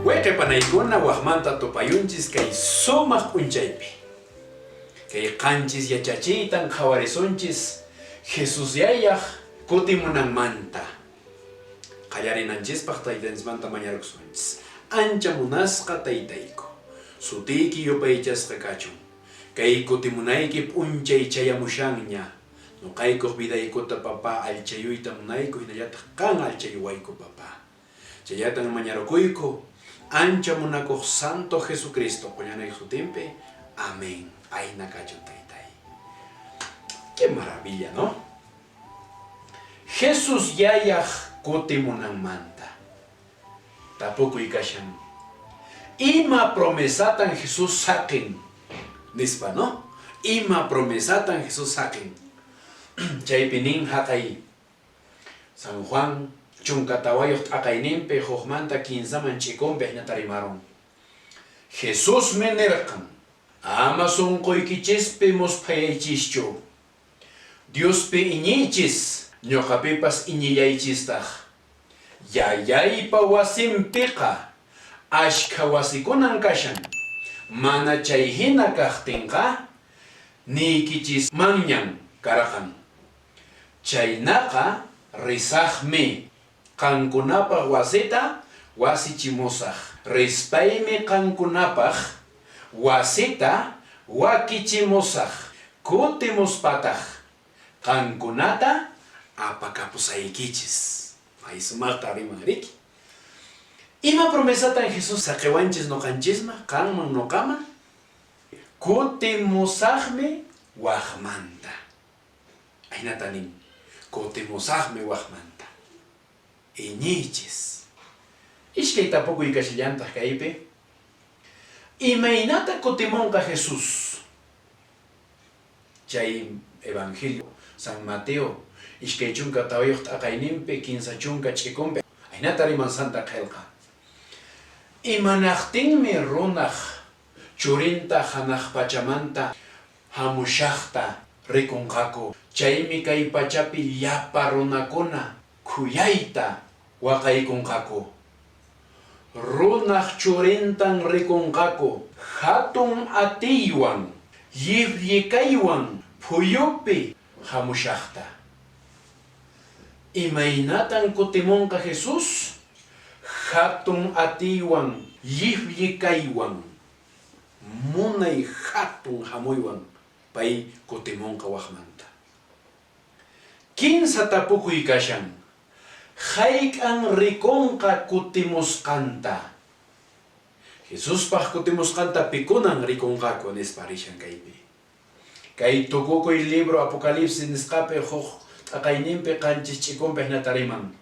Wayqe panaykuna wajmanta tupayunchis kay sumaq p'unchaypi. Kay qanchis yachachiytan qhawarisunchis Jesus Yayaq kutimunanmanta. Qallarinanchispaq Taytanchismanta mañarukusunchis. Ancha munasqa Taytayku, sutiyki yupaychasqa kachun. Kay kutimunayki p'unchay chayamushanña. Noqaykuq vidaykuta Papá allchayuyta munayku hinallataq qan allchayuwayku Papá. Chayllatan mañarukuyku ancha munakuq Santo Jesucristo Qollanaykiq sutinpi. Amén. Ayna kachun Taytay. Qué maravilla, no? Jesus Yayaq kutimunanmanta. Tapukuy kashan, Ima promesatan Jesus saqen? Nispa, no? Ima promesatan Jesus saqen? Chaypi nin haqay San Juan 14 t'aqayninpi hukmanta kinsaman ch'ikunpi hinata rimarun. Jesusmi nirqan, Ama sonqoykichispi musphayaychischu. Diospi iñiychis, ñoqapipas iñillaychistaq. Yayaypa wasinpiqa askha wasikunan kashan, mana chay hina kaqtinqa niykichismanñan karqan. Chaynaqa risaqmi, qankunapaq wasita wasichimusaq. Rispaymi qankunapaq wasita wakichimusaq, kutimuspataq qankunata apakapusaykichis. May sumaqta riman, riki? Ima promesatan Jesús saqewanchis noqanchisman, qanman, noqaman? Kutimusaqmi waqmanta. Ahinata nin, Kutimusaqmi waqmanta. Iñiychis. Iskay tapukuy kashallantaq kaypi, Imaynata kutimunqa Jesús? Chay Evangelio San Mateo 24 t'aqayninpi 30 ch'ikunpi ahinata riman Santa Qhelqa. Imanaqtinmi runaq Churinta hanaq pachamanta hamushaqta rikunqaku, chaymi kay pachapi llapa runakuna khuyayta waqaykunqaku. Runaq Churintan rikunqaku hatun atiywan, llifllikaywan phuyupi hamushaqta. Imaynatan kutimunqa Jesús? Hatun atiywan, llifllikaywan, munay hatun hamuywan pay kutimunqa waqmanta. Kinsa tapukuy kashan, Hayk'an rikunqa kutimusqanta? Jesuspaq kutimusqanta pikunan rikunqaku? nispa rishan kaypi. Kay tukukuy libro Apocalipsis nisqapi huk t'aqayninpi qanchis ch'ikunpi hinata riman,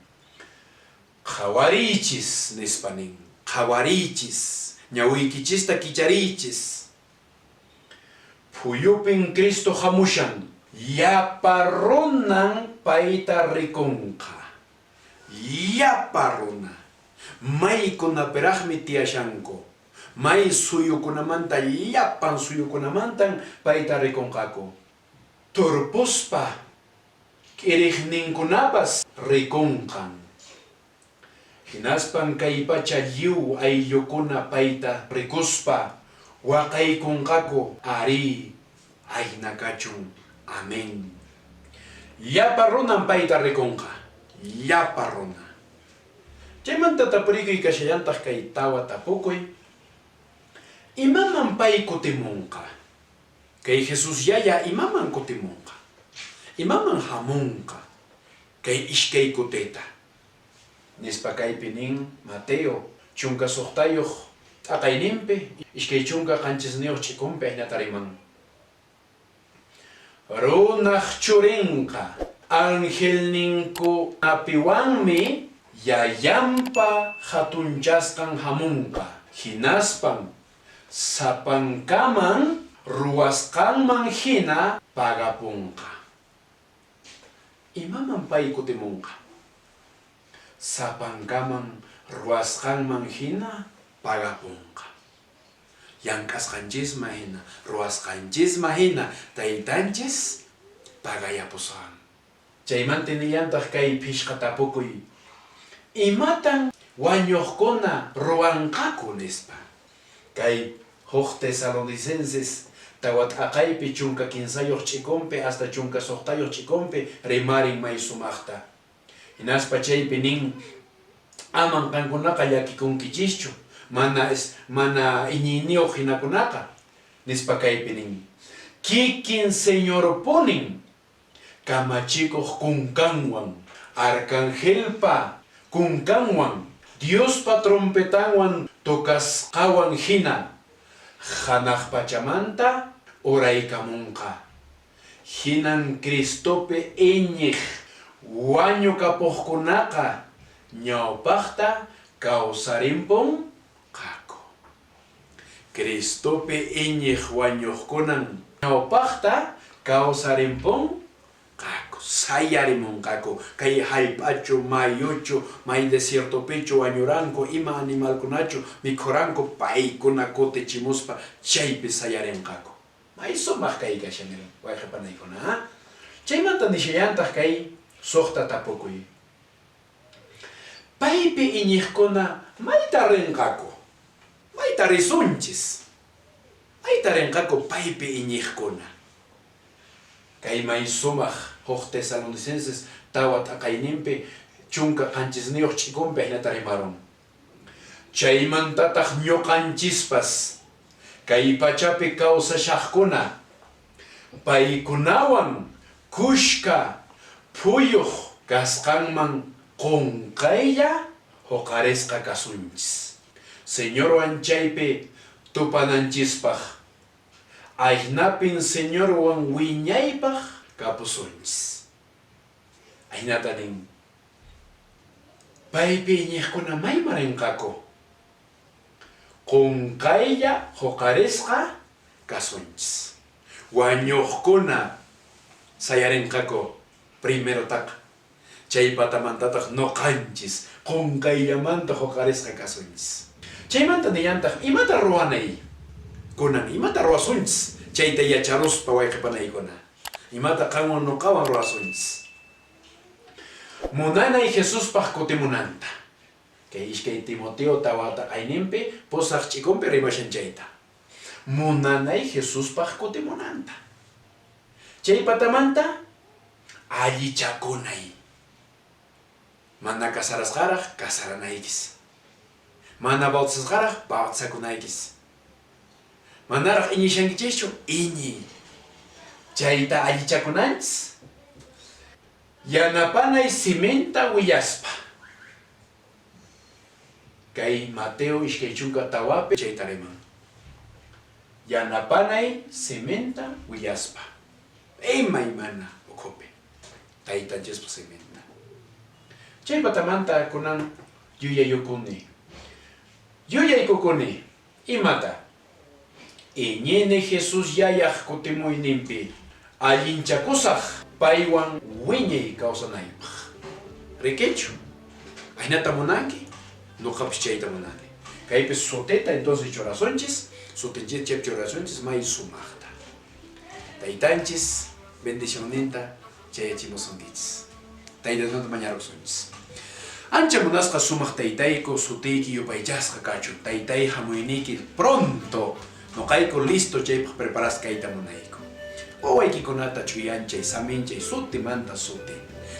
Qhawariychis, nispa nin, qhawariychis, ñawiykichista kichariychis. Phuyupin Cristo hamushan, llapa runan payta rikunqa. Llapa runa. Maykunapiraqmi tiyashanku. May suyukunamanta llapan suyukunamantan payta rikunqaku. Turpuspa k'iriqninkunapas rikunqan. Hinaspan kay pacha lliw ayllukuna payta rikuspa waqaykunqaku, Arí, ayna kachun. Amén. Llapa runan payta rikunqa. Llapa runa. Chaymanta tapurikuy kashallantaq kay tawa tapukuy, Imaman pay kutimunqa? Kay Jesús Yaya imaman kutimunqa? Imaman hamunqa kay ishkay kutita? Nispa kaypi nin Mateo 16 t'aqayninpi, 27 ch'ikunpi ahinata riman. Runaq Churinqa angelninkunapiwanmi Yayanpa hatunchasqan hamunqa, hinaspan sapankaman ruwasqanman hina pagapunqa. Imaman pay kutimunqa? Sapankaman ruwasqanman hina pagapunqa. Llank'asqanchisman hina, ruwasqanchisman hina Taytanchis pagayapusqan. Chaymanta nillantaq kay phishqa tapukuy, Imatan wañuqkuna ruwanqaku? nispa. Kay huk Tesalonicenses tawa t'aqaypi 13 ch'ikunpi hasta 16 ch'ikunpi rimarin may sumaqta. Hinaspa chaypi nin, Aman qankunaqa llakikunkichischu, mana mana iñiyniyoq hinakunaqa, nispa kaypi nin. Kikin Señorpunin kamachikuq kunkanwan, arcangelpa kunkanwan, Diospa trompetanwan tocasqawan hina hanaq pachamanta uraykamunqa. Hinan Cristopi iñiq wañukapuqkunaqa ñawpaqta kawsarimpunqaku. Cristopi iñiq wañuqkunan ñawpaqta kawsarimpunqaku, sayarimunqaku. Kay hallp'achu, mayuchu, may desiertopichu wañuranku, ima animalkunachu mikhuranku, paykuna kutichimuspa chaypi sayarinqaku. May sumaq kay kashan wayqe panaykuna. Chaymanta nishallantaq kay suqta tapukuy. Paypi iñiqkuna mayta rinqaku? Mayta risunchis? Mayta rinqaku paypi iñiqkuna? Kay may sumaq huk Tesalonicenses tawa t'aqayninpi 17 ch'ikunpi ahinata rimarun. Chaymantataq ñoqanchispas kay pachapi kawsashaqkuna paykunawan kushka phuyuq kasqanman qonqaylla hoqarisqa kasunchis, Señorwan chaypi tupananchispaq, ahinapin Señorwan wiñaypaq kapusunchis. Ahinata nin. Paypi iñiqkuna mayman rinqaku? Qonqaylla hoqarisqa kasunchis. Wañuqkuna sayarinqaku primerotaqa, chay patamantataq noqanchis qonqayllamanta hoqarisqa kasunchis. Chaymanta nillantaq, imata ruwanay kunan, imata ruwasunchis chayta yacharuspa wayqe panaykuna, imata qanwan noqawan ruwasunchis. Munanay Jesuspaq kutimunanta. Kay iskay Timoteo tawa taqayninpi pusaq ch'ikunpi rimashan chayta. Munanay Jesuspaq kutimunanta. Chay patamanta allichakunay. Mana casarasqaraq casaranaykis. Mana bautizasqaraq bautizakunaykis. Manaraq iñishankichischu, iñiy. Chayta allichakunanchis. Yanapanay siminta willaspa. Kay Mateo 24pi chayta riman. Yanapanay siminta willaspa. Imaymana ukhupi. Taytanchispa siminta. Chay patamanta kunan yuyayukuni. Yuyaykukuni. Imata? Iñini Jesus Yayaq kutimuyninpi allinchakusaq paywan wiñay kawsanaypaq. Rikichu? Ahinata munanki? Noqapis chayta munani. Kaypi sutita entonces churasunchis, sutinchis chaypi churasunchis may sumaqta. Taytanchis bendicionninta chayachimusunkichis. Tayta Diosmanta mañarusunchis. Ancha munasqa sumaq Taytayku, sutiyki yupaychasqa kachun. Taytay, hamuyniyki pronto. Noqayku listo chaypaq preparasqa kayta munayku. Wawaykikunata ch'uyanchay, saminchay, sutimanta suti.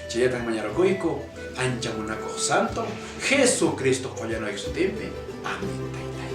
Chayllatan mañarukuyku, ancha munakuq santo Jesucristo qollanayki sutinpi. Amén, Taytay.